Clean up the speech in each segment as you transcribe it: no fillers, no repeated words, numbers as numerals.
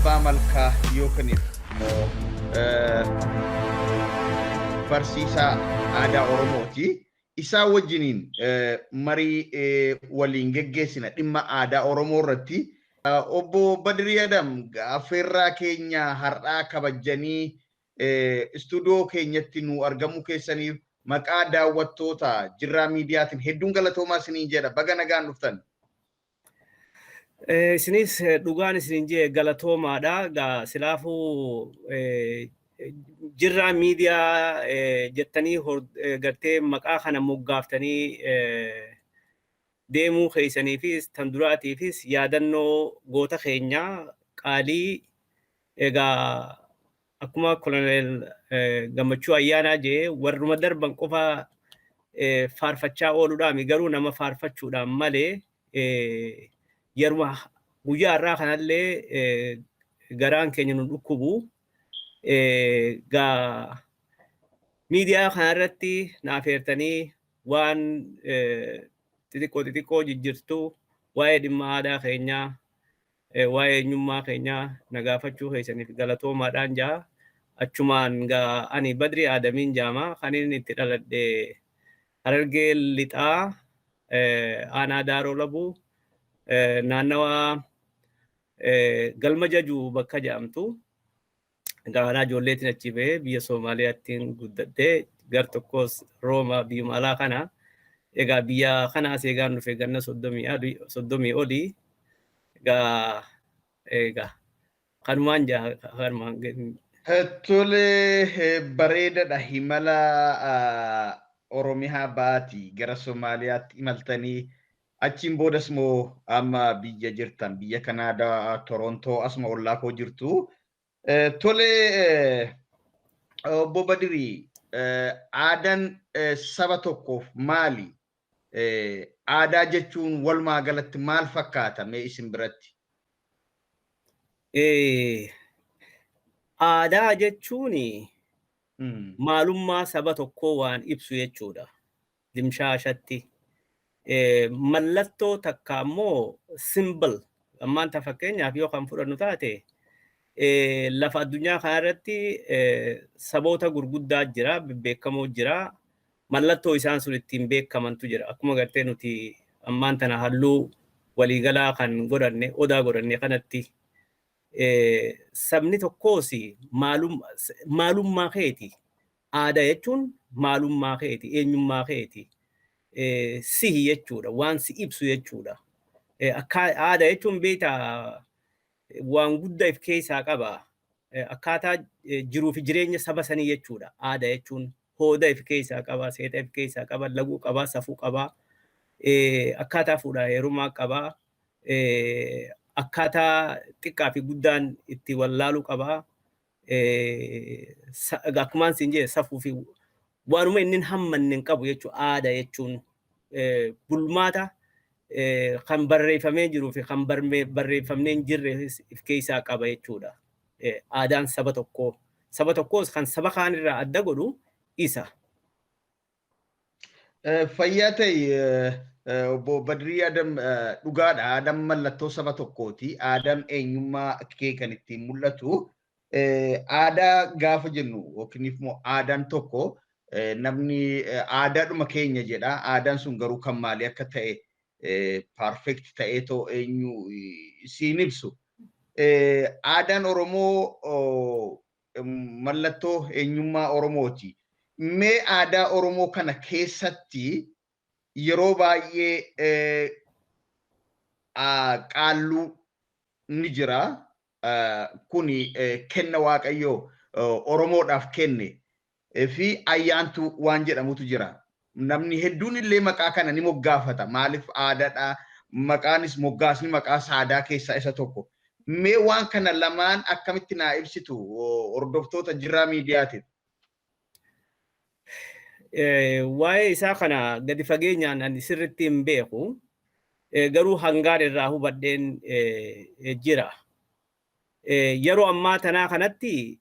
Abbaa Malkaa yookiin immoo barsiisaa aadaa Oromooti. Isaa wajjiniin marii waliin geggeessina dhimma aadaa Oromoo irratti. Obbo Badirii Adam, affeerraa keenya har'aa kabajjanii istuudiyoo keenyatti nu argamuu keessaniif maqaa daawwattoota Jirraa Miidiyaatiin hedduun galatoomaa isiniin jedha. Baga nagaan dhuftan. Isinis dhugaan isiniin jee galatoomaadha. Gaa silaafuu Jirraa Miidiyaa jettanii gartee maqaa kana moggaaftanii deemuu keessaniifis tan duraatiifis yaadannoo goota keenyaa qaalii, egaa akkuma Koloneel Gammachuu Ayyaanaa jee, warruma darban qofa faarfachaa ooluudhaami, garuu nama faarfachuudhaan malee yeruma guyyaa har'aa kanallee garaan keenya nu dhukkubu. Gaa miidiyaa kanarratti naaf eertanii waan xixiqqoo xixiqqoo jijjirtu, waa'ee dhimma aadaa keenyaa, waa'ee eenyummaa keenyaa na gaafachuu keessaniif galatoomaadhaan jaa. Achumaan gaa ani Badrii Aadamiin jaama. Kan inni itti dhaladhe Harargee Lixaa, aanaa Daaroo Labuu, naannawa Galma Jajuu bakka jedhamtu. Gaanaa ijoolleetiin achi bahee biyya Soomaaliyaattiin guddadhee, gar tokkos Rooma, biyyuma alaa kana. Egaa biyya kana as eegaan dhufe ganna 30 olii. Egaa kanumaan jaa kanumaan. Tole, bareedadha. Imala Oromiyaa baati gara Somaaliyaatti imaltanii, achiin boodas immoo amma biyya jirtan, biyya Kanaadaa, Torontoo, asuma ollaa koo jirtu. Tole, obbo Badirii, aadaan saba tokkoof maali? Aadaa jechuun walumaa galatti maal fakkaata mee isin biratti? Aadaa jechuun maalummaa saba tokkoo waan ibsu jechuudha. Dimshaashatti. Mallattoo takka ammoo symbol ammaan ta fakkeenyaaf yoo kan fudhannu taate, lafa addunyaa kanarratti saboota gurguddaa jira, bebbeekamoo jira. Mallattoo isaan sun ittiin beekamantu jira. Akkuma gartee nuti ammaan tana halluu waliigalaa kan godhanne, odaa godhanne kanatti, sabni tokkoos maalummaa keeti. Aadaa jechuun maalummaa keeti, eenyummaa keeti. Sihi jechuudha, waan si ibsu jechuudha. Aadaa jechuun beektaa waan guddaa if keessaa qaba. Akkaataa jiruu fi jireenya saba sanii jechuudha. Aadaa jechuun hooda if keessaa qaba, seeta if keessaa qaba, laguu qaba, safuu qaba, akkaataa fuudhaa heerumaa qaba, akkaataa xiqqaa fi guddaan itti wallaaluu qaba. Akkumaan siin jedhe, safuu fi waanuma inni hin hammanne hin qabu jechuudha. Aadaa jechuun bulmaata kan barreeffamee jiruu fi kan barreeffamnee hin jirre if keessaa qaba jechuudha. Aadaan saba tokkoo. Saba tokkoos kan saba kaanirraa adda godhu isa. Fayyaa ta'e, obbo Badrii Adam. Dhugaadha. Aadaan mallattoo saba tokkooti. Aadaan eenyummaa kee kan ittiin mul'atu. Aadaa gaafa jennu yookiin immoo aadaan tokko, namni aadaadhuma keenya jedha. Aadaan sun garuu kan maalii akka ta'e perfect ta'ee too eenyu siin ibsu. Aadaan Oromoo mallattoo eenyummaa Oromooti. Mee aadaa Oromoo kana keessatti yeroo baay'ee qaalluu ni jira. Kuni kenna Waaqayyoo Oromoodhaaf kenne fi ayyaantuu waan jedhamutu jira. Namni hedduun illee maqaa kana ni moggaafata. Maaliif aadaadha? Maqaanis moggaasni maqaa aadaa keessaa isa tokko. Mee waan kana lamaan akkamitti naa ibsitu hordoftoota Jirraa Miidiyaatiif? Waa'ee isaa kana gadi fageenyaan ani sirriitti hin beeku. Garuu hangaan irraa hubadheen jira. Yeroo ammaa tanaa kanatti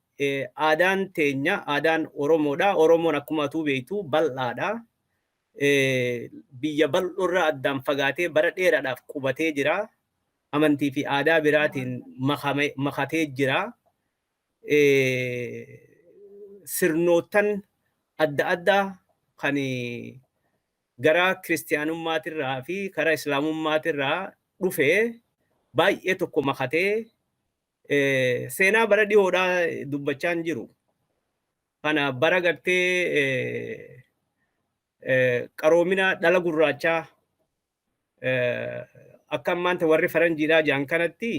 aadaan teenya aadaan Oromoodha. Oromoon akkuma atuu beektu bal'aadha. Biyya bal'oorraa addaan fagaatee bara dheeraadhaaf qubatee jira. Amantii fi aadaa biraatiin makatee jira. Sirnoottan adda addaa kan gara kiristiyaanummaatirraa fi karaa islaamummaatirraa dhufee baay'ee tokko makatee, seenaa bara dhiyoodhaa dubbachaa hin jiru. Kana bara gartee qaroomina dhala gurraachaa akka ammaanta warri faranjiidhaa jiran kanatti,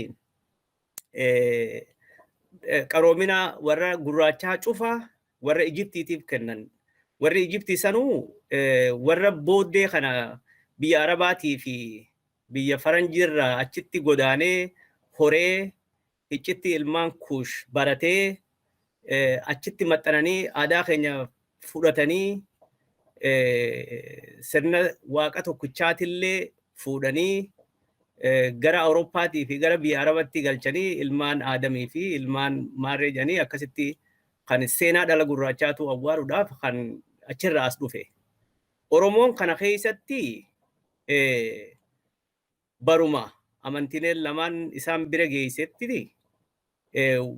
qaroomina warra gurraachaa cufa warra Ijiptiitiif kennan. Warri Ijiptii sanuu warra booddee kana biyya Arabaatii fi biyya faranjiirraa achitti godaanee horee, iccitti ilmaan Kuush baratee, achitti maxxananii aadaa keenya fudhatanii, sirna waaqa tokkichaatillee fuudhanii gara Awurooppaatii fi gara biyya Arabatti galchanii, ilmaan Aadamii fi ilmaan Maarree jedhanii akkasitti kan seenaa dhala gurraachaatu awwaaluudhaaf kan achirraa as dhufe. Oromoon kana keessatti baruma amantiileen lamaan isaan bira geessetti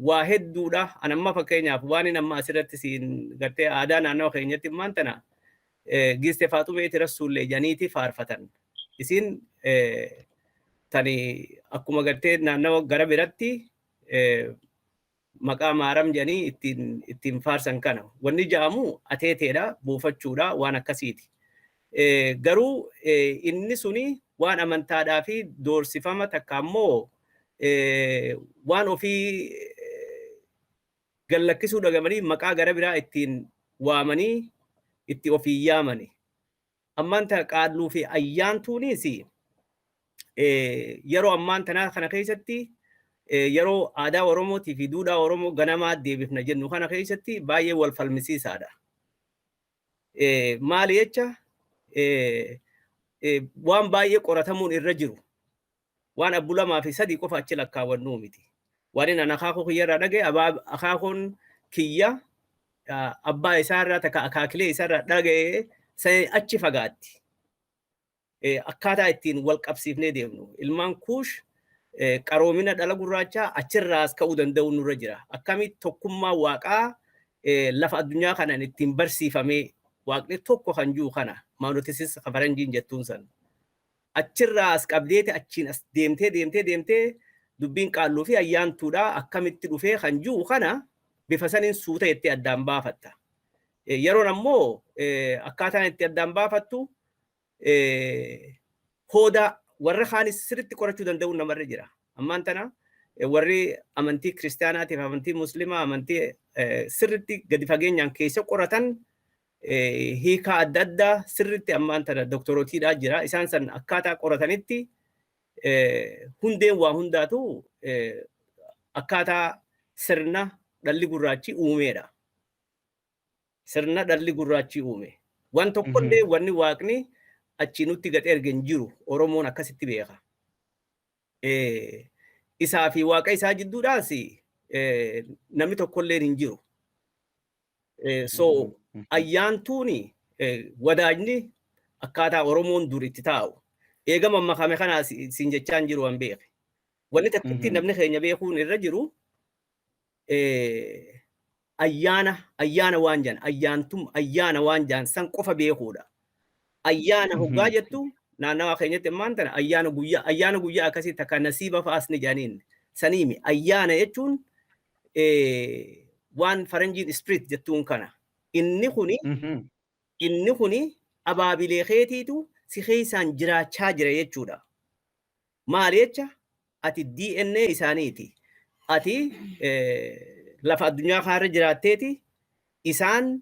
waa hedduudha. An amma fakkeenyaaf waan inni amma asirratti siin gartee aadaa naannawa keenyatti immaan tana giiste Faaxumeeti Rasuullee janiiti faarfatan. Isin tani akkuma gartee naannawa gara biratti maqaa Maaram jedhanii ittiin faarsan kana. Wanni ja'amu ateeteedha, buufachuudha, waan akkasiiti. Garuu inni suni waan amantaadhaa fi doorsifama takka ammoo waan ofii gallakkisuu dhagamanii maqaa gara biraa ittiin waamanii itti ofii yaamani. Ammaan tana qaalluu fi ayyaantuunis yeroo ammaan tanaa kana keessatti, yeroo aadaa Oromootii fi duudhaa Oromoo ganamaa deebifna jennu kana keessatti baay'ee wal falmisiisaadha. Maali jecha, waan baay'ee qoratamuun irra jiru. Waan abbu lamaa fi sadii qofa achi lakkaawwannuu miti. Waan inni akaakuu kiyyarraa dhagaye, akaakuun kiyya abbaa isaarraa takka akaakilee isaarraa dhagaye achi fagaatti. Akkaataa ittiin wal qabsiifnee deemnu. Ilmaan Kuush qaroomina dhala gurraachaa achirraas ka'uu danda'u nurra jira. Akkamitti tokkummaa waaqaa lafa addunyaa kanaan ittiin barsiifamee waaqni tokko kan jiru kana monotheism faranjiin jettuun san. Achirraa as qabdeeti achiin as deemtee deemtee deemtee dubbiin qaalluu fi ayyaantuudhaa akkamitti dhufee kan jiru kana bifa saniin suuta itti addaan baafatta. Yeroon ammoo akkaataan itti addaan baafattu hooda warra kaanis sirriitti qorachuu danda'u namarra jira. Ammaan tana warri amantii kiristaanaatiif amantii muslimaa amantii sirriitti gadi fageenyaan keessa qoratan, hiikaa adda addaa sirriitti ammaan tana doktorotiidhaa jira. Isaan san akkaataa qoratanitti hundeen waa hundaatu akkaataa sirna dhalli gurraachi uumeedha. Sirna dhalli gurraachi uume. Waan tokkollee wanni waaqni achii nutti gad erge hin jiru. Oromoon akkasitti beeka. Isaa fi waaqa isaa jidduudhaas namni tokkollee hin jiru. So ayyaantuuni wadaajni akkaataa Oromoon dur itti taa'u. Eegama makame kanaa siin jechaa hin jiru waan beeke. Wanni takkitti namni keenya beekuun irra jiru ayyaana waan jedhan, ayyaantum ayyaana waan jedhan san qofa beekuudha. Ayyaana hoggaa jettu naannawaa keenyatti ammaan tana ayyaana guyyaa akkasii takka nasiiba fa'aas ni jedhaniin saniimi. Ayyaana jechuun waan faranjiin spirit jettuun kana. Inni kuni abaabilee keetiitu si keessaan jiraachaa jira jechuudha. Maali jecha, ati DNA isaaniiti. Ati lafa addunyaa kanarra jiraatteeti isaan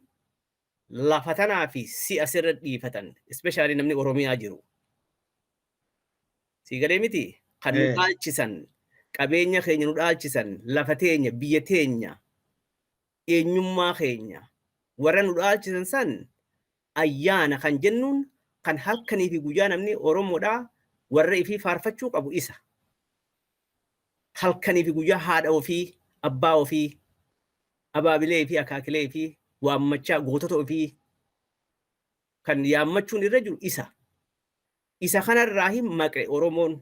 lafa tanaa fi si asirra dhiifatan. Especially namni Oromiyaa jiru. Si galee miti? Kan nu dhaalchisan, qabeenya keenya nu dhaalchisan, lafa teenya, biyya teenya, eenyummaa keenya warra nu dhaalchisan san ayyaana kan jennuun, kan halkanii fi guyyaa namni Oromoodhaa warra ifii faarfachuu qabu isa. Halkanii fi guyyaa haadha ofii, abbaa ofii, abaabilee fi akaakilee fi waammachaa, gootota ofii kan yaammachuun irra jiru isa. Isa kanarraa hin maqe Oromoon.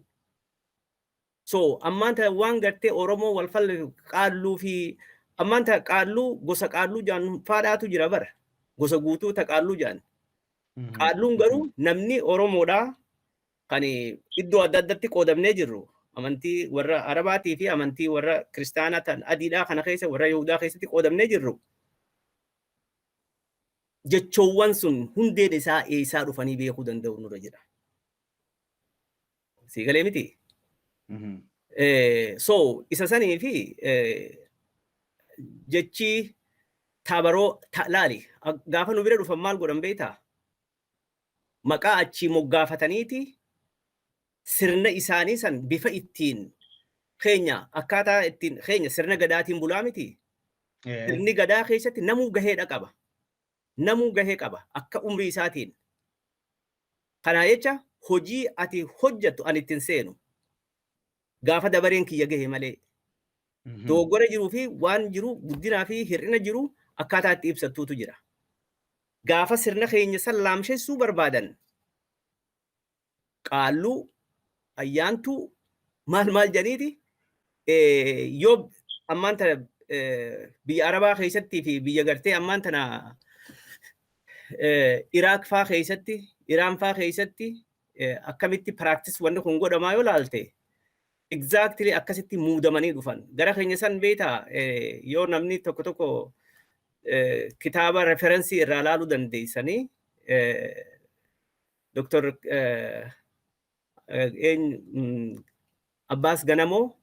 So ammaan tana waan gartee Oromoo wal falle qaalluu fi ammaan tana qaalluu gosa qaalluu jaan faadhaatu jira bara. Gosa guutuu ta qaalluu jaan. Qaalluun garuu namni Oromoodhaa kan iddoo adda addatti qoodamnee jirru, amantii warra Arabaatii fi amantii warra Kiristaanaa tan adiidhaa kana keessa, warra Yihudaa keessatti qoodamnee jirru. Jechoowwan sun hundeen isaa eessaa dhufanii beekuu danda'u nurra jira. Sii galee miti? So isa sanii fi jechi taabaroo laali, gaafa nu bira dhufan maal godhan beektaa? Maqaa achii moggaafataniiti sirna isaanii san bifa ittiin keenya, akkaataa ittiin keenya sirna gadaatiin bulaa miti. Sirni gadaa keessatti namuu gaheedha qaba. Namuu gahee qaba akka umrii isaatiin. Kanaa jecha hojii ati hojjettu ani ittiin seenu. Gaafa dabareen kiyya gahe malee. Dogoggora jiruu fi waan jiru, guddinaa fi hir'ina jiru akkaataa itti ibsattuutu jira. Gaafa sirna keenya san laamshessuu barbaadan qaalluu, ayyaantuu, maal maal jedhaniiti, yoo ammaan tana biyya Arabaa keessattii fi biyya gartee ammaan tana Iraaq faa keessatti, Iraan faa keessatti akkamitti practice wanni kun godhamaa yoo laalte, exactly akkasitti muudamanii dhufan. Gara keenya san beektaa, yoo namni tokko tokko kitaaba reference irraa laaluu dandeessanii, Dr. Abbaas Ganamoo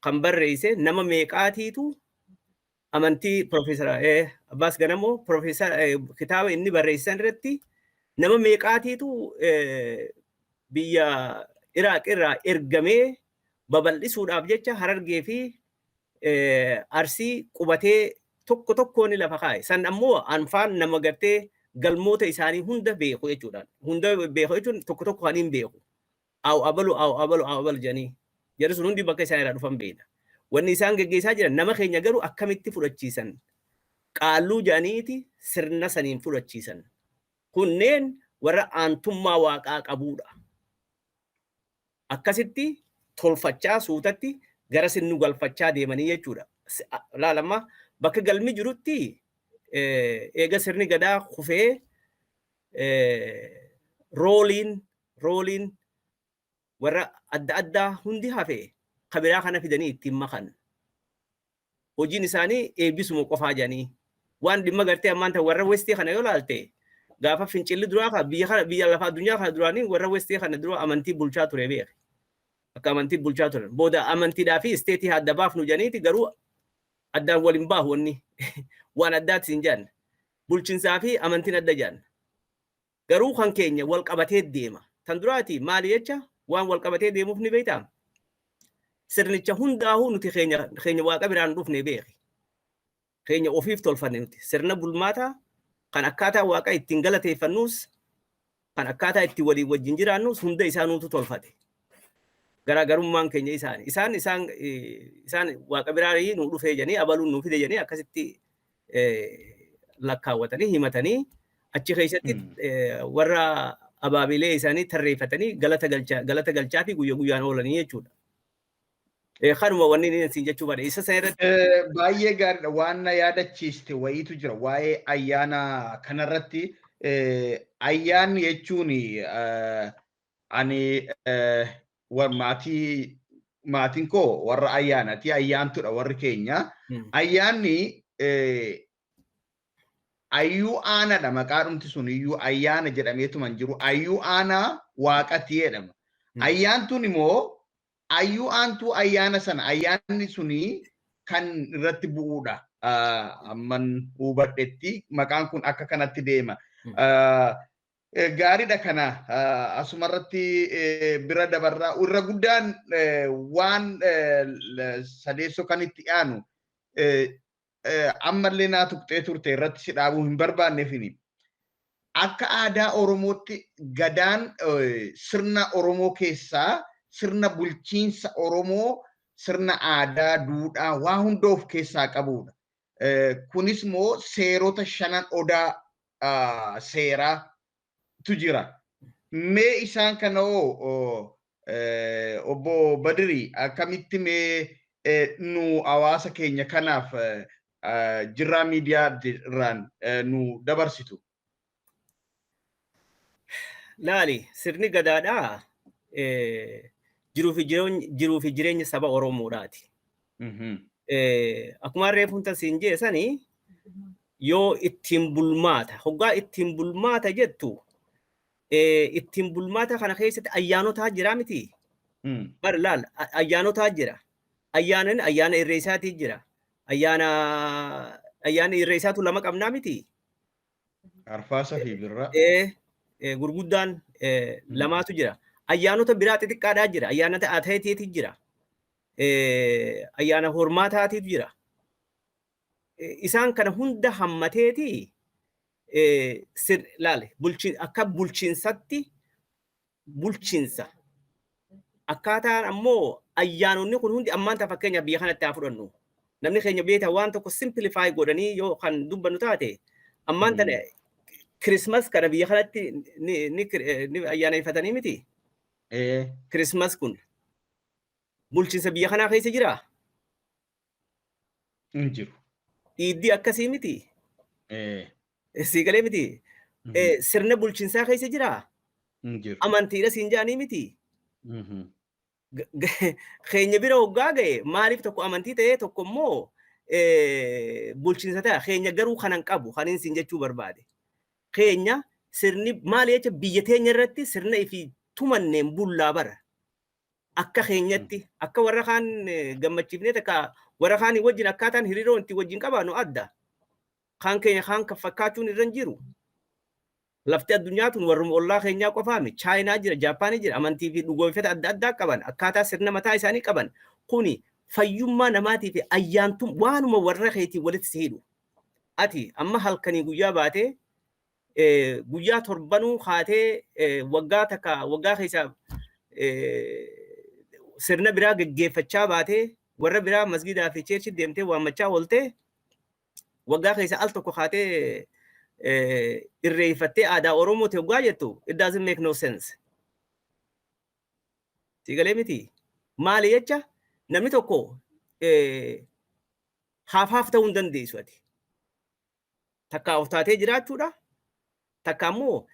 kan barreesse, nama meeqaatiitu amantii, Profeesar Abbaas Ganamoo, Profeesar, kitaaba inni barreessan irratti nama meeqaatiitu biyya Iraaq irraa ergamee babal'isuudhaaf jecha Harargee fi Arsii qubatee tokko tokkoon lafa kaa'e. San ammoo anfaan nama gartee galmoota isaanii hunda beeku jechuudha. Hunda beeku jechuun tokko tokko kan hin beeku. Aw abalu, aw abalu, aw abalu jedhanii. Jarri sun hundi bakka isaan irraa dhufan beekna. Wanni isaan geggeessaa jiran nama keenya garuu akkamitti fudhachiisan? Qaalluu jedhaniiti sirna saniin fudhachiisan. Kunneen warra aantummaa waaqaa qabuudha. Akkasitti tolfachaa suutatti gara sinnu galfachaa deemanii jechuudha. Laalamma, bakka galmi jirutti eega sirni gadaa kufee roleiin warra adda addaa hundi hafee kabiraa kana fidanii ittiin makan. Hojiin isaanii eebbisuma qofaa jedhanii. Waan dhimma gartee ammaan ta'e warra westii kana yoo laalte, gaafa fincilli duraa kan biyya kana, biyya lafa addunyaa kana duraanii warra westii kana dura amantii bulchaa ture beek. Akka amantii bulchaa turan. Booda amantiidhaa fi state adda baafnu jedhaniiti, garuu addaan waliin baahu, wanni waan addaati hin jedhan. Bulchinsaa fi amantiin adda jedhan. Garuu kan keenya wal qabatee deema. Tan duraati maali jecha waan wal qabatee deemuuf ni beektaa? Sirnicha hundaa'uu nuti keenya waaqa biraan dhufne beeki. Keenya ofiif tolfanne nuti. Sirna bulmaataa kan akkaataa waaqa ittiin galateeffannus, kan akkaataa itti walii wajjin jiraannus hunda isaa nuutu tolfate. Garaagarummaan keenya isaani. Isaan waaqa biraa nu dhufee jedhanii, abaluun nu fide jedhanii akkasitti lakkaawwatanii himatanii achi keessatti warra abaabilee isaanii tarreeffatanii galata galchaa fi guyyaa guyyaan oolanii jechuudha. Kanuma wanni inni siin jechuu baadhe isa sana irratti. Baay'ee gaariidha. Waan na yaadachiiste wayiitu jira waa'ee ayyaana kanarratti. Ayyaanni jechuun ani maatiin koo warra ayyaanaati. Ayyaantudha warri keenya. Ayyaanni ayyuu aanaadha, maqaadhumti sun iyyuu ayyaana jedhameetuma hin jiru. Ayyuu aanaa waaqatti jedhama. Ayyaantuun immoo ayyuu aantuu ayyaana sana, ayyaanni suni kan irratti bu'uudha. Amman hubadhetti maqaan kun akka kanatti deema. Gaariidha, kana asumarratti bira dabarraa. Irra guddaan waan sadeessoo kan itti aanu ammallee naa tuqxee turte irratti si dhaabuu hin barbaanneefini. Akka aadaa Oromootti gadaan sirna Oromoo keessaa, sirna bulchiinsa Oromoo, sirna aadaa, duudhaa waa hunda of keessaa qabudha. Kunis immoo seerota shanan odaa seeraatu jira. Mee isaan kana hoo Obbo Badiri, akkamitti mee nu hawaasa keenya kanaaf Jirraa Miidiyaa irraan nu dabarsitu? Laali, sirni gadaadhaa jiruu fi jireenya saba Oromoodhaati. Akkuma reefuun tasiin jee sanii, yoo ittiin bulmaata, hoggaa ittiin bulmaata jettu, ittiin bulmaata kana keessatti ayyaanotaa jira miti. Bar laal, ayyaanotaa jira. Ayyaanni ayyaana irreessaatii jira. Ayyaana irreessaatu lama qabnaa miti. Arfaasa fi Birraa. Gurguddaan lamaatu jira. Ayyaanota biraa xixiqqaadhaa jira. Ayyaanota ateeteeti jira. Ayyaana hormaataatiitu jira. Isaan kana hunda hammateeti laale akka bulchiinsatti bulchiinsa. Akkaataan ammoo ayyaanonni kun hundi ammaan ta'a, fakkeenyaaf biyya kanatti haa fudhannu. Namni keenya beektaa waan tokko simplify godhanii yoo kan dubbannu taate, ammaan tana Christmas kana biyya kanatti ni ayyaaneffatanii miti. Christmas kun bulchiinsa biyya kanaa keessa jiraa? Hin jiru. Dhiiddii akkasii miti. Sii galee miti. Sirna bulchiinsaa keessa jiraa? Hin jiru. Amantiidha siin jaanii miti. Keenya bira hoggaa ga'e maaliif tokko amantii ta'ee tokko immoo bulchiinsa ta'a? Keenya garuu kanan qabu kanin siin jechuu barbaade. Keenya sirni maali jecha, biyya teenya irratti sirna ifii tumanneen bullaa bara. Akka keenyatti akka warra kaan gammachiifnee takka warra kaan wajjin akkaataan hiriiroo itti wajjin qabaannu adda. Kaan keenya kaan kan fakkaachuun irra hin jiru. Lafti addunyaa tun warruma ollaa keenyaa qofaami. Chaayinaa jira, Jaapaanii jira, amantii fi dhugoomfata adda addaa qaban, akkaataa sirna mataa isaanii qaban. Kuni fayyummaa namaatii fi ayyaantum waanuma warra keetii walitti si hidhu. Ati amma halkanii guyyaa baatee guyyaa torbanuu kaatee waggaa takka waggaa keessa sirna biraa geggeeffachaa baatee, warra biraa masgidaa fi church deemtee waammachaa ooltee, waggaa keessa al tokko kaatee irreeffattee aadaa Oromooti hoggaa jettu, it doesn't make no sense. Si galee miti? Maali jecha, namni tokko haafaaf ta'uu hin dandeessu ati. Takkaa of taatee jiraachuudha. Takka ammoo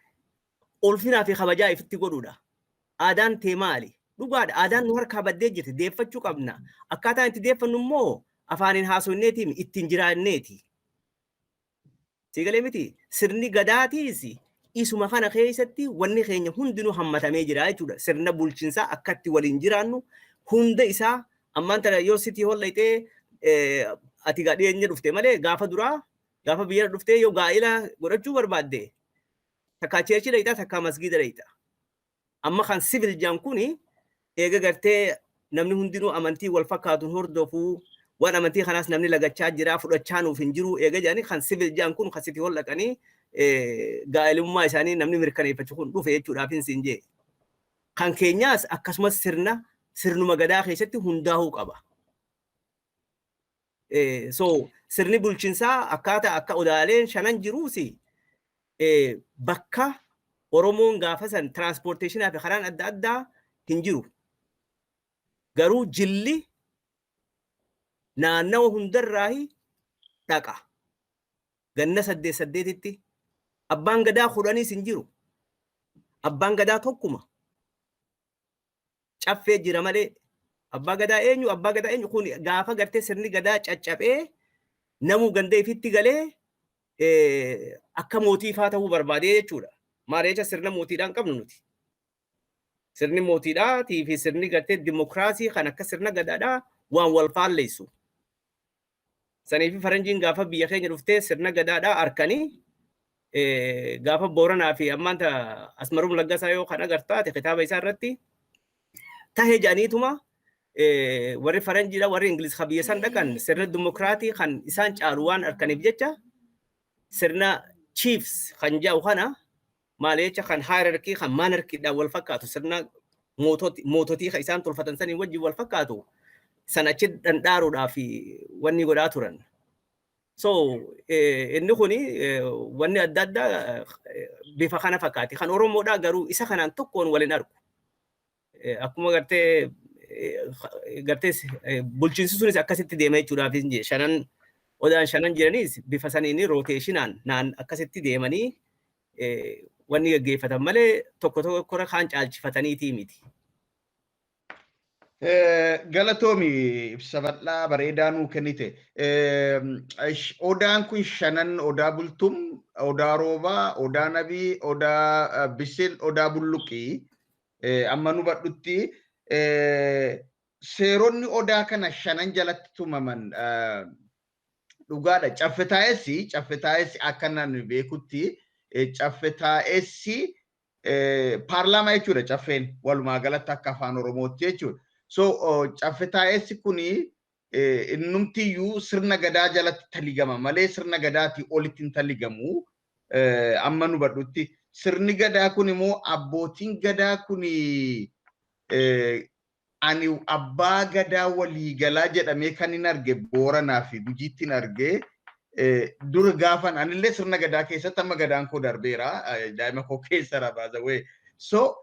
ulfinaa fi kabajaa ifitti godhuudha. Aadaan tee maali? Dhugaadha. Aadaan nu harkaa baddee jirti. Deeffachuu qabna. Akkaataan itti deeffannu immoo afaaniin haasofneetiin ittiin jiraanneeti. Si galee miti? Sirni gadaatiis isuma kana keessatti wanni keenya hundinuu hammatamee jira jechuudha. Sirna bulchiinsaa akkatti waliin jiraannu hunda isaa. Ammaan tana yoo City Hall dhaqxee, ati dhiyeenya dhufte malee, gaafa duraa gaafa biyya dhuftee yoo gaa'ila godhachuu barbaadde, takkaa church dhaqxa, takkaa masgiida dhaqxa. Amma kan civil jaan kuni eega gartee namni hundinuu amantii wal fakkaatuun hordofuu, waan amantii kanaas namni lagachaa jira, fudhachaa nuuf hin jiru eega jedhanii, kan civil jaan kun kan City Hall dhaqanii gaa'elummaa isaanii namni mirkaneeffachuu kun dhufe jechuudhaaf hin siin jee. Kan keenyaas akkasumas sirnuma gadaa keessatti hundaa'uu qaba. So sirni bulchiinsaa akkaataa akka odaaleen shanan jiruusi, bakka Oromoon gaafa san transportation fi karaan adda addaa hin jiru. Garuu jilli naannawa hundarraahi dhaqa. Ganna saddeet saddeetitti abbaan gadaa 10s hin jiru. Abbaan gadaa tokkuma. Caffee jira malee abbaa gadaa eenyu, abbaa gadaa eenyu? Kun gaafa gartee sirni gadaa caccabee namuu ganda ifitti galee akka mootii faa ta'uu barbaadee jechuudha. Maal jecha, sirna mootiidhaan qabnu nuti. Sirni mootiidhaatii fi sirni gartee dimokiraasii kan akka sirna gadaadhaa waan wal faalleessu. Sanii fi faranjiin gaafa biyya keenya dhuftee sirna gadaadhaa arkanii, gaafa Booranaa fi ammaan Asmarum Laggasaa yoo kan agartaate kitaaba isaa irratti tahee jedhaniituma, warri faranjiidha, warri Ingiliz kan biyya san dhaqan sirna dimokiraatii kan isaan caalu waan arkaniif jecha, sirna chiefs kan jedhu kana, maal jecha, kan hierarchy kan monarchydhaan wal fakkaatu, sirna moototii kan isaan tolfatan sanii wajjin wal fakkaatu san achi dhandhaaruudhaaf wanni godhaa turan. So inni kuni wanni adda addaa bifa kana fakkaati. Kan Oromoodhaa garuu isa kanaan tokkoon waliin argu. Akkuma gartee bulchiinsi sunis akkasitti deema jechuudhaaf shanan odaan shanan jiranis bifa saniin rotation-aan naan akkasitti deemanii wanni gaggeeffatan malee tokko tokko kaan caalchifataniitii miti. Galatoomi, ibsa bal'aa bareedaa nuu kennite. Odaan kun shanan: Odaa Bultum, Odaa Roobaa, Odaa Nabii, Odaa Bisil, Odaa Bulluqii. Amma nu badhutti seeronni odaa kana shanan jalatti tumaman dhugaadha. Caffetaa'essi akka namni beekutti caffetaa'essi paarlaamaa jechuudha, caffeen walumaa galatti akka afaan Oromootti jechuudha. So caffetaa'essi kuni innumtiyyuu sirna gadaa jalatti taligama malee sirna gadaatii olitti hin taligamu amma nu badhutti. Sirni gadaa kun immoo abbootiin gadaa kuni ani abbaa gadaa waliigalaa jedhamee kan hin arge Booranaa fi Gujiitti hin arge. Dur gaafan anillee sirna gadaa keessatti, amma gadaan koo darbeera, daa'ima koo keessa rabaazawee. So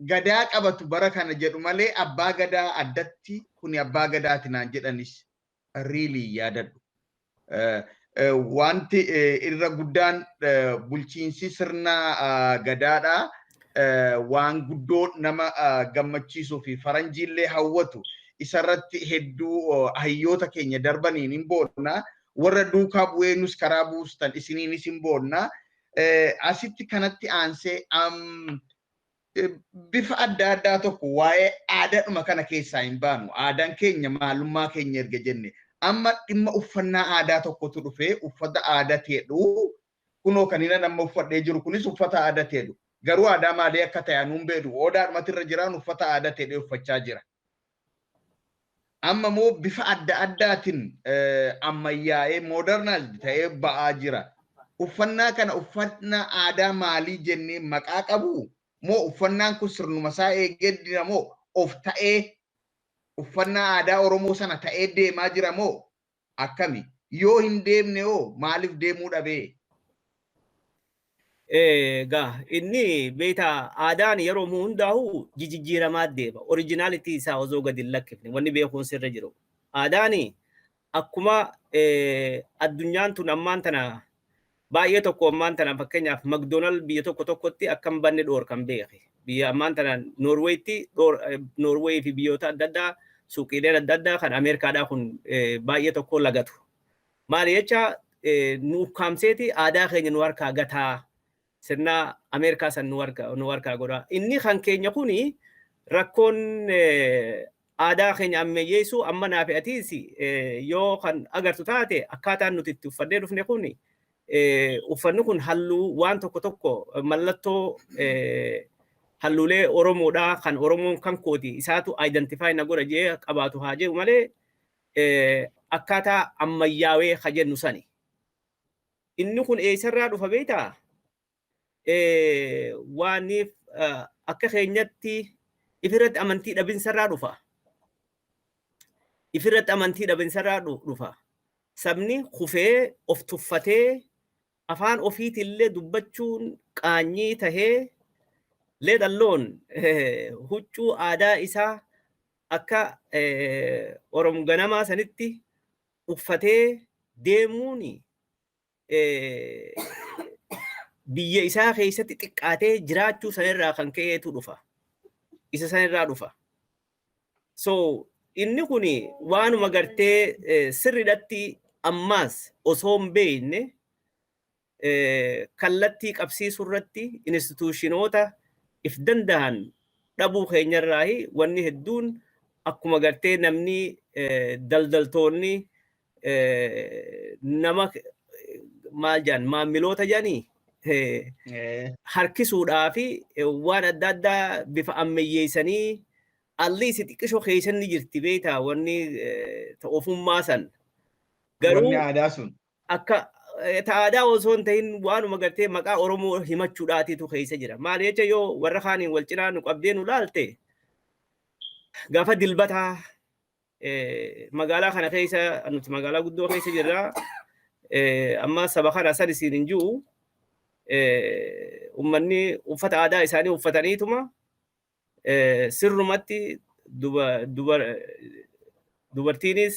gadaa qabatu bara kana jedhu malee abbaa gadaa addatti kuni abbaa gadaati naan jedhanis really yaadadhu. Wanti irra guddaan bulchiinsi sirna gadaadha. Waan guddoo nama gammachiisuu fi faranjiillee hawwatu isarratti hedduu hayyoota keenya darbaniin hin boonna. Warra duukaa bu'ee nus karaa buustan isiniinis hin boonna. Asitti kanatti aansee bifa adda addaa tokko waa'ee aadaadhuma kana keessaa hin baanu. Aadaan keenya maalummaa keenya erga jenne. Amma dhimma uffannaa aadaa tokkotu dhufee, uffata aadaa ta'edhu. Kunoo kan inni amma uffadhee jiru kunis uffata aadaa ta'edhu. Garuu aadaa maalii akka ta'e anuun beeku. Odaadhumatti irra jiraan uffata aadaa ta'e uffachaa jira. Amma immoo bifa adda addaatiin ammayyaa'ee modernize ta'ee ba'aa jira. Uffannaa kana uffannaa aadaa maalii jennee maqaa qabu? Moo uffannaan kun sirnuma isaa eegee jira, moo of ta'ee uffannaa aadaa Oromoo sana ta'ee deemaa jira, moo akkami? Yoo hin deemne hoo maaliif deemuu dhabee? Egaa inni beektaa, aadaan yeroo hundaa'u jijjiiramaa deema. Originality isaa osoo gadi hin lakkifne wanni beekuun sirra jiru. Aadaan akkuma addunyaan tun ammaan tana baay'ee tokko, ammaan tana fakkeenyaaf McDonald biyya tokko tokkotti akka hin banne dhoorkan beeke. Biyya ammaan tana Noorweetti, Noorweey fi biyyoota adda addaa, suuqiileen adda addaa kan Ameerikaadhaa kun baay'ee tokko lagatu. Maali jecha, nu ukkaamseeti aadaa keenya nu harkaa gataa, sirna Ameerikaa san nu harkaa godha. Inni kan keenya kuni rakkoon aadaa keenya ammayyeessu amma naa fi atiis yoo kan agartu taate, akkaataan nuti itti uffannee dhufne kuni, uffanni kun halluu waan tokko tokko mallattoo halluulee Oromoodhaa kan Oromoon kan kooti isaatu identify na godha jee qabaatu haa jedhu malee akkaataa ammayyaawee ka jennu sani. Inni kun eessarraa dhufa beektaa? Waaniif akka keenyatti ifirratti amantii dhabinsarraa dhufa. Ifirratti amantii dhabinsarraa dhufa. Sabni kufee of tuffatee afaan ofiitillee dubbachuun qaanyii tahee, let alone huccuu aadaa isaa akka Oromo ganamaa sanitti uffatee deemuun biyya isaa keessatti xiqqaatee jiraachuu sanirraa kan ka'eetu dhufa. Isa sanirraa dhufa. So inni kun waanuma gartee sirriidhatti ammaas osoo hin beekne kallattii qabsiisuu irratti institution-oota if danda'an dhabuu keenyarraahi wanni hedduun akkuma gartee namni daldaltoonni nama maal jedhan, maamiloota jedhanii harkisuudhaa fi waan adda addaa bifa ammayyeessanii alli isi xiqqishoo keessa ni jirti beektaa, wanni ofummaa san. Garuu wanni aadaa sun. Akka ta aadaa osoo hin ta'in waanuma gartee maqaa Oromoo himachuudhaatiitu keessa jira. Maal jecha, yoo warra kaaniin wal cinaa nu qabdee nu laalte, gaafa dilbataa magaalaa kana keessa, nuti magaalaa guddoo keessa jirra. Amma saba kana san isiin hin jiru. Uummanni uffata aadaa isaanii uffataniituma Sirrumatti dubartiinis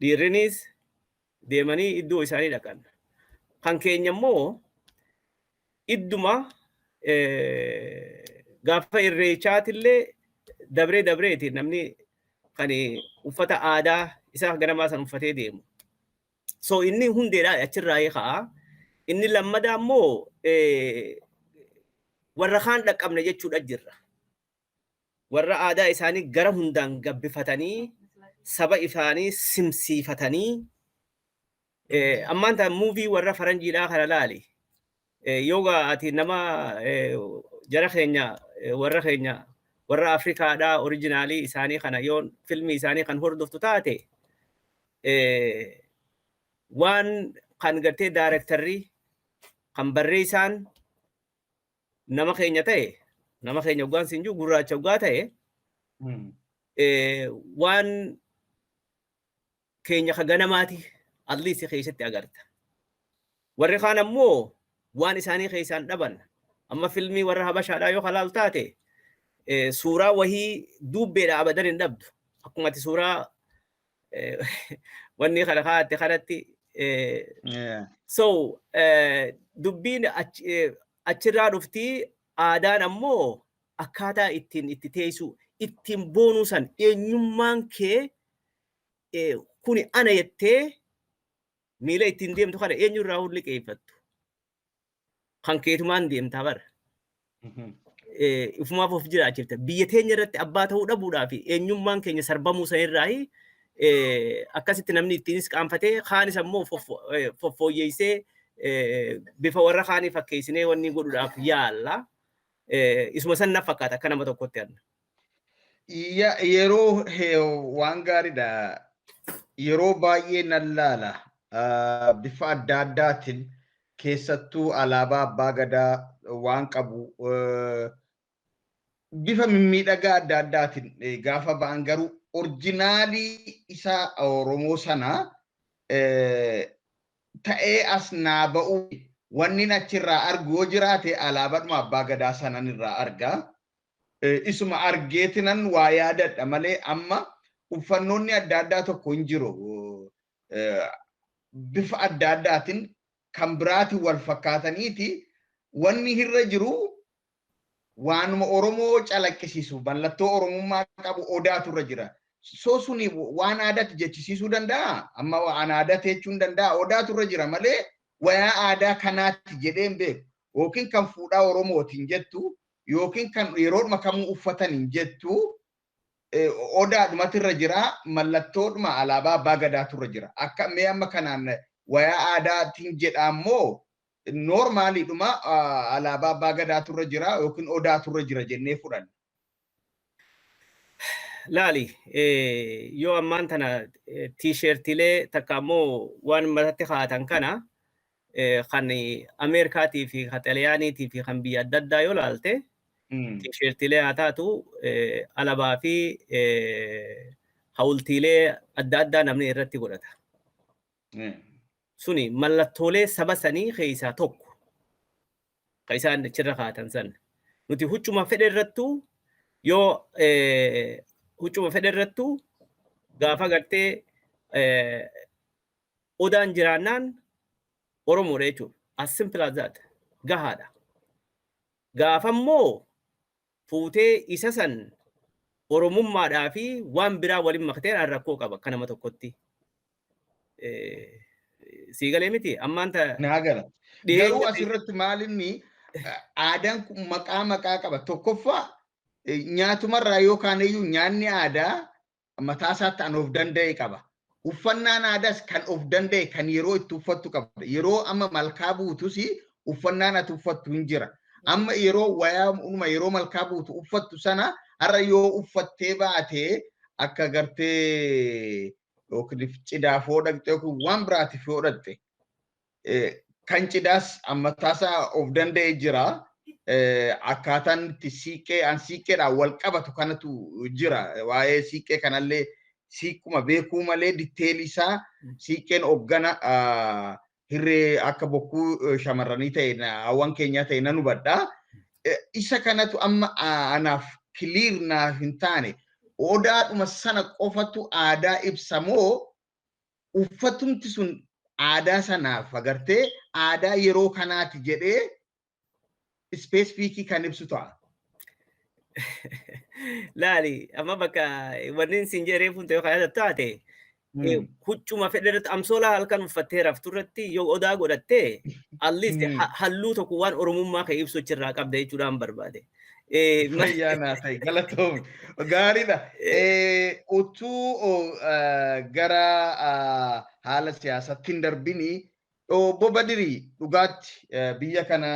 dhiirrinis deemanii iddoo isaanii dhaqan. Kan keenya immoo idduma gaafa irreechaatillee dabree dabreeti namni kan uffata aadaa isaa ganamaa san uffatee deemu. So inni hundeedha, achirraa ka'a. Inni lammadaa immoo warra kaan dhaqqabne jechuudha jirra. Warra aadaa isaanii gara hundaan gabbifatanii, saba isaanii simsiifatanii, ammaan ta'an movie warra faranjiidhaa kana laali. Yoogaa ati nama jara keenya, warra keenya, warra Afrikaadhaa, original isaanii kana yoo filmii isaanii kan hordoftu taate, waan kan gartee directorri kan barreessaan nama keenya ta'e, nama keenya hoggaan siin jiru gurraacha hoggaa ta'e, waan keenya ka ganamaati at least keessatti agarta. Warri kaan ammoo waan isaanii keessaan dhaban. Amma filmii warra Habashaadhaa yoo halaal taate, suuraa wahii duubbeedha abadan hin dhabdu. Akkuma ati suuraa wanni kana kaa'atte kanatti. So dubbiin achirraa dhuftii. Aadaan ammoo akkaataa ittiin itti teessu, ittiin boonuu san, eenyummaan kee kuni ana jettee miila ittiin deemtu kana eenyurraa liqeeffattu. Kan keetumaan deemtaa bara. Ifumaaf of jiraachifta. Biyya teenya irratti abbaa ta'uu dhabuudhaa fi eenyummaan keenya sarbamuu sanirraa akkasitti namni ittiinis qaanfatee, kaanis ammoo foffooyyeessee bifa warra kaanii fakkeessinee wanni godhuudhaaf yaalla. Isuma san na fakkaata akka nama tokkotti anna. Yeroo waan gaariidha. Yeroo baay'ee nan laala. Bifa adda addaatiin, keessattuu alaabaa abbaa gadaa waan qabu bifa mimmiidhagaa adda addaatiin gaafa ba'an, garuu original isaa Oromoo sana ta'ee as naa ba'uu wanni achirraa argu yoo jiraate, alaabaadhuma abbaa gadaa sanan irraa argaa. Isuma argeetinan waa yaadadha malee, amma uffannoonni adda addaa tokko hin jiru. Bifa adda addaatiin kan biraatiin wal fakkaataniiti wanni irra jiru waanuma Oromoo calaqqisiisu, mallattoo Oromummaa qabu odaatu irra jira. So suni waan aadaatti jechisiisuu danda'a. Amma waan aadaatti jechuun danda'a. Odaatu irra jira malee wayaa aadaa kanaatti jedhee hin beeku. Yookiin kan fuudhaa Oromootiin jettu, yookiin kan yeroodhuma kamuu uffatan hin jettu, odaadhumatu irra jira, mallattoodhuma alaabaa abbaa gadaatu irra jira. Akka mee amma kanaan wayaa aadaatiin jedha ammoo normaliidhuma alaabaa abbaa gadaatu irra jira yookiin odaatu irra jira jennee fudhanna. Laali, yoo ammaan tana T-shirtiilee takka ammoo waan matatti kaa'atan kana kan Ameerikaatii fi kan Xaliyaaniitii fi kan biyya adda addaa yoo laalte, T-shirtiilee haa taatu, alaabaa fi hawultiilee adda addaa namni irratti godhata. Suni mallattoolee saba sanii keessaa tokko kan isaan achirra kaa'atan san. Nuti huccuma fedhe irrattuu, yoo huccuma fedhe irrattuu gaafa gartee odaan jiraannaan Oromoodha jechuudha. As simple as that. Gahaadha. Gaafa immoo fuutee isa san Oromummaadhaa fi waan biraa waliin makatee rakkoo qaba akka nama tokkotti. Sii galee miti ammaan ta. Naa gala. Garuu asirratti maalinni aadaan kun maqaa maqaa qaba. Tokkoffaa, nyaatumarraa yookaan iyyuu nyaanni aadaa mataa isaatti kan of danda'e qaba. Uffannaan aadaas kan of danda'e, kan yeroo itti uffattu qaba. Yeroo amma malkaa buutus uffannaan ati uffattu hin jira. Amma yeroo wayaa yeroo malkaa buutu uffattu sana har'a yoo uffattee baatee, akka gartee yookiin cidhaaf yoo dhaqxe yookiin waan biraatiif yoo dhaqxe, kan cidhaas mataasaa of danda'e jira. Akkaataan itti siiqqee an siiqqeedhaan wal qabatu kanatu jira. Waa'ee siiqqee kanallee siiqquma beekuu malee, detail isaa, siiqqeen hoggana hirree akka bokkuu shamarranii ta'e, hawwan keenyaa ta'e nan hubadha. Isa kanatu amma anaaf Clear naaf hin taane. Odaadhuma sana qofatu aadaa ibsamoo, uffatumti sun aadaa sanaaf agartee aadaa yeroo kanaati jedhee specific kan ibsu ta'a? Laali, amma bakka wanni siin jedhee funte yoo kan taate, huccuma fedhe irratti, amsoolaa halkan uffattee raftu irratti yoo odaa godhattee, at least halluu tokko waan Oromummaa kee ibsu achirraa qabda jechuudhaan barbaade. Fayyaa naa ta'e, galatoomi. Gaariidha. Utuu gara haala siyaasatti hin darbini, Obbo Badirii, dhugaatti biyya kana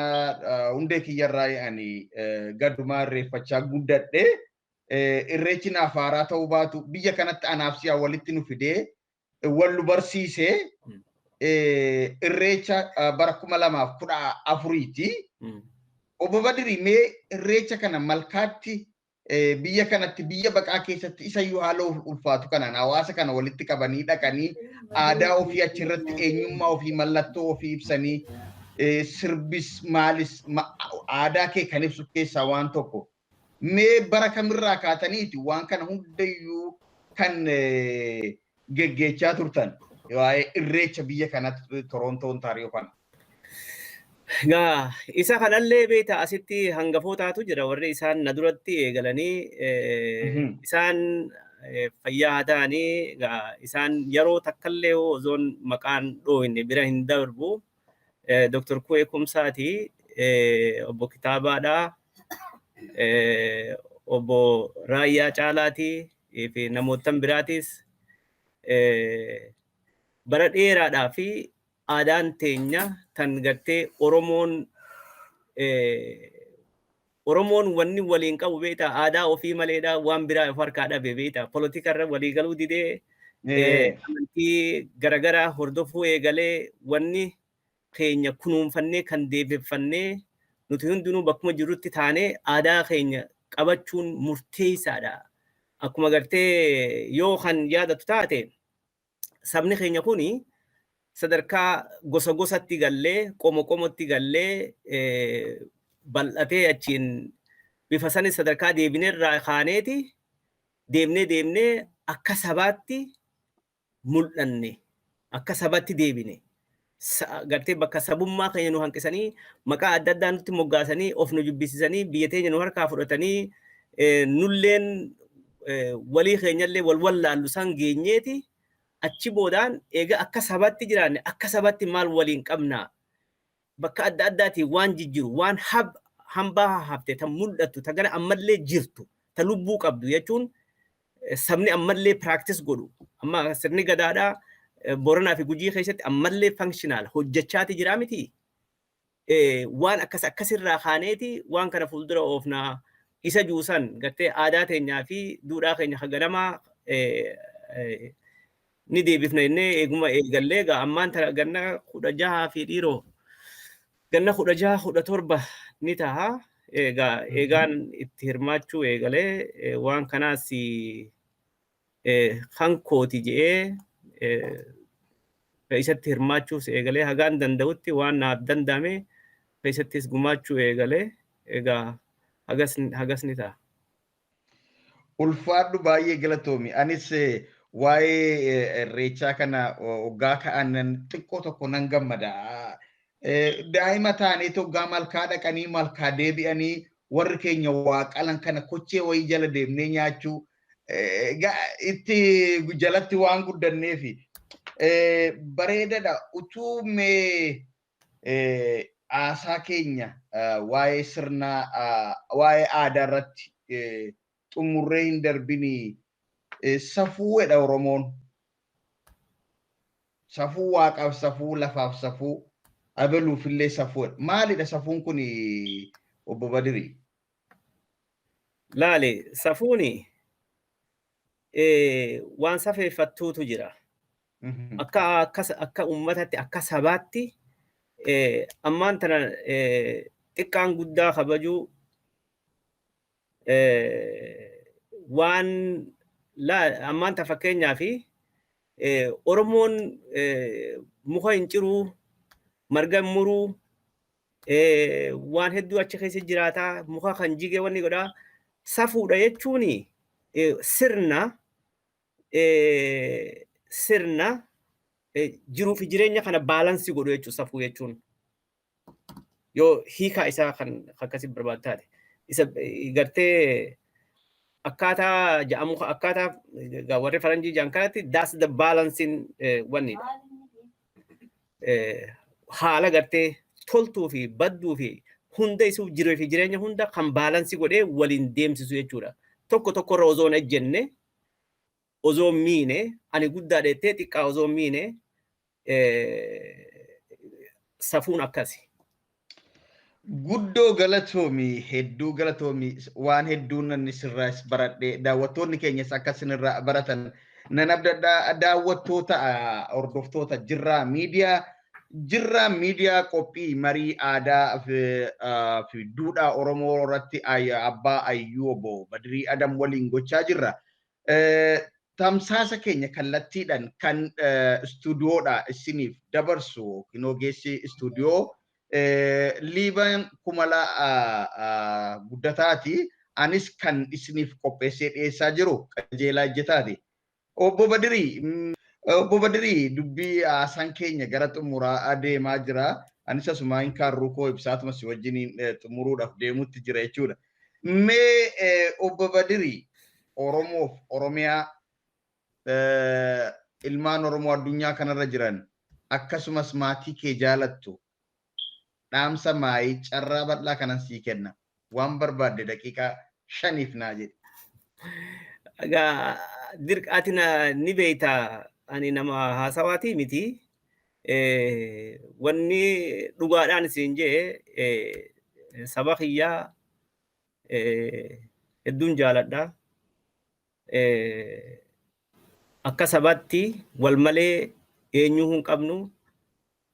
hundee kiyyarraa ani gadumaa irreeffachaa guddadhe. Irreechi naaf haaraa ta'uu baatu, biyya kanatti anaaf si'a walitti nu fidee wal nu barsiisee irreecha bara 2014ti. Obbo Badirii, mee irreecha kana malkaatti biyya kanatti, biyya baqaa keessatti isayyuu haala ulfaatu kanaan hawaasa kana walitti qabanii dhaqanii aadaa ofii achirratti, eenyummaa ofii, mallattoo ofii ibsanii, sirbis maalis aadaa kee kan ibsu keessaa waan tokko. Mee bara kamirraa kaataniiti waan kana hundayyuu kan geggeechaa turtan, waa'ee irreecha biyya kanatti, Torontoo, Ontaariyoo kana? Gaa isa kanallee beektaa, asitti hangafootaatu jira, warri isaan na duratti eegalanii isaan fayyaa haa ta'anii. Gaa isaan yeroo takkallee osoon maqaan dhooyne bira hin darbu. Dr. Kuwee Kumsaati, obbo Kitaabaadhaa, obbo Raayyaa Caalaati fi namootan biraatis bara dheeraadhaa fi aadaan teenya tan gartee Oromoon wanni waliin qabu, beektaa, aadaa ofii maleedha, waan biraa of harkaa dhabe. Beektaa, politika irra walii galuu didee, amantii garagaraa hordofuu eegalee, wanni keenya kunuunfannee kan deebifannee nuti hundinuu bakkuma jirrutti taanee aadaa keenya qabachuun murteessaadha. Akkuma gartee yoo kan yaadatu taate, sabni keenya kuni sadarkaa gosa gosatti gallee, qomo qomotti gallee, bal'atee achiin bifa sanis sadarkaa deebineerraa kaaneeti deemnee deemnee akka sabaatti mul'anne, akka sabatti deebine. Gartee bakka sabummaa keenya nu hanqisanii, maqaa adda addaa nutti moggaasanii, of nu jibbisiisanii, biyya teenya nu harkaa fudhatanii, nulleen walii keenyallee wal wallaallu san geenyeeti. Achi boodaan eega akka sabatti jiraanne, akka sabatti maal waliin qabnaa, bakka adda addaatiin waan jijjiru, waan hambaa hafte ta mul'attu, ta gara ammallee jirtu, ta lubbuu qabdu jechuun sabni ammallee practice godhu. Amma sirni gadaadhaa Boranaa fi Gujii keessatti ammallee functional hojjechaati jira miti. Waan akkas akkasirraa kaaneeti waan kana fuuldura oofnaa isa juusan, gartee aadaa teenyaa fi duudhaa keenya haganamaa ni deebifna jennee eeguma eegallee. Egaa ammaan tana ganna 16 fi dhiiroo ganna 16 17 ni taha. Egaa eegaan itti hirmaachuu eegalee, waan kanaas kan kooti je'ee isatti hirmaachuus eegalee, hagaan danda'utti waan naaf danda'ame keessattis gumaachuu eegalee, egaa hagas ni ta'a. Ulfaadhu, baay'ee galatoomi. Anis waa'ee irreechaa kana hoggaa ka'an xiqqoo tokko nan gammada. Daa'ima taaneeti hoggaa malkaa dhaqanii malkaa deebi'anii warri keenya waa qalan kana kochee wayii jala deemnee nyaachuu itti jalatti waan guddanneefi. Bareedadha. Utuu mee haasaa keenya waa'ee sirna, waa'ee aadaa irratti xumurree hin darbini, safuudha Oromoon. Safuu waaqaaf, safuu lafaaf, safuu abaluufillee safuudha. Maalidha safuun kun, obbo Badirii? Laali, safuuni waan safeeffattuutu jira. Akka uummatatti, akka sabaatti ammaan tana xiqqaan guddaa kabajuu, waan ammaan tana fakkeenyaa fi Oromoon muka hin ciruu, marga hin muruu, waan hedduu achi keessa jiraataa, muka kan jige wanni godhaa. Safuudha jechuun sirna jiruu fi jireenya kana balance godhu jechuudha safuu jechuun. Yoo hiikaa isaa kan akkasii barbaadu taate. Isa gartee akkaataa jedhamu, akkaataa warri faranjii jedhan kanatti, that's the balancing wannidha. Haala gartee toltuu fi badduu fi hunda isuu jiruu fi jireenya hunda kan balance godhee waliin deemsisu jechuudha. Tokko tokkorra osoo hin ejjenne, osoo hin miine, ani guddaa dheettee xiqqaa osoo hin miine, safuun akkasi. Guddoo galatoomi, hedduu galatoomi. Waan hedduun namni sirraas baradhe, daawwattoonni keenyas akka isinirraa baratan nan abdadha. Daawwattoota, hordoftoota Jirraa Miidiyaa, Jirraa Miidiyaa qophii marii aadaa fi duudhaa Oromoo irratti abbaa ayyuu obbo Badirii Adam waliin gochaa jirra. Tamsaasa keenya kallattiidhaan kan istuudiyoodha isiniif dabarsu yookiin ogeessi istuudiyoo Liiban Kumala Guddataati. Anis kan isiniif qopheessee dhiyeessaa jiru Qajeelaa Ejjetaati. Obbo Badirii, dubbii haasaan keenya gara xumuraa adeemaa jira. Anis asumaa hin kaarruu koo ibsaatuma si wajjiniin xumuruudhaaf deemutti jira jechuudha. Mee obbo Badirii, Oromoof Oromiyaa, ilmaan Oromoo addunyaa kanarra jiran, akkasumas maatii kee jaalattu dhaamsa maayii carraa bal'aa kanan sii kenna. Waan barbaadde daqiiqaa 5f naa jedhi. Egaa ati ni beekta, ani nama haasawaatii miti. Wanni dhugaadhaan isin jee, saba kiyyaa hedduun jaaladha. Akka sabatti wal malee eenyuu hin qabnu.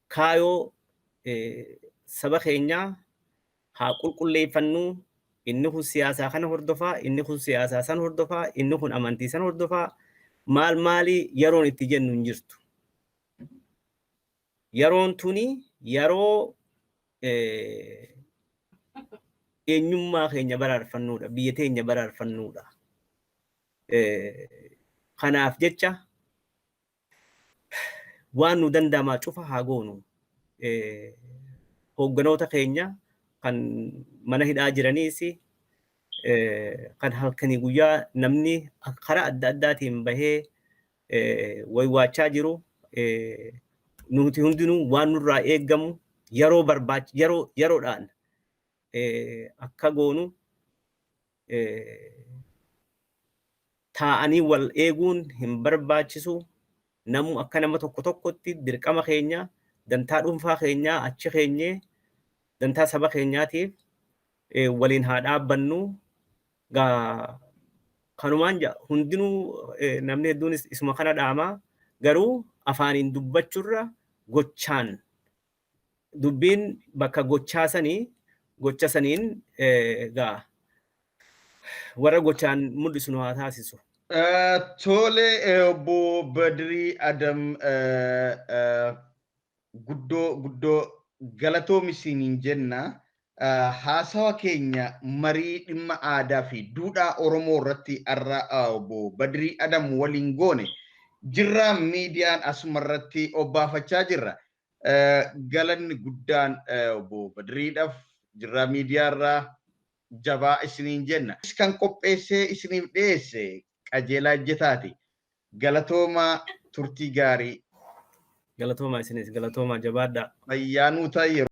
Kaayoo saba keenyaa haa qulqulleeffannu. Inni kun siyaasaa kana hordofaa, inni kun siyaasaa san hordofaa, inni kun amantii san hordofaa, maal maali yeroon itti jennu hin jirtu. Yeroon tuni yeroo eenyummaa keenya baraarfannuudha, biyya teenya baraarfannuudha. Kanaaf jecha waan nu danda'amaa cufa haa goonu. Hoogganoota keenya kan mana hidhaa jiraniis, kan halkanii guyyaa namni karaa adda addaatiin bahee waywaachaa jiru, nuti hundinuu waan nurraa eeggamu yeroo barbaach yeroo yeroodhaan akka goonu. Taa'anii wal eeguun hin barbaachisu. Namu akka nama tokko tokkotti dirqama keenya dantaa dhuunfaa keenyaa achi keenyee dantaa saba keenyaatiif waliin haa dhaabbannu. Gaa kanumaan hundinuu namni hedduun isuma kana dhaamaa, garuu afaaniin dubbachurra gochaan dubbiin bakka gochaa sanii, gocha saniin gaa warra gochaan mul'isu nu haa taasisu. Tole, obbo Badirii Adam, guddoo guddoo galatoomi isiniin jenna. Haasawa keenya marii dhimma aadaa fi duudhaa Oromoo irratti har'a obbo Badirii Adam waliin goone Jirraa Miidiyaan asuma irratti obbaafachaa jirra. Galanni guddaan obbo Badiriidhaaf Jirraa Miidiyaa irraa jabaa isiniin jenna. Kan qopheessee isiniif dhiyeesse Qajeelaa Ejjetaati. Galatoomaa, turtii gaarii. Galatoomaa, isinis galatoomaa, jabaadhaa. Fayyaanuu ta'e.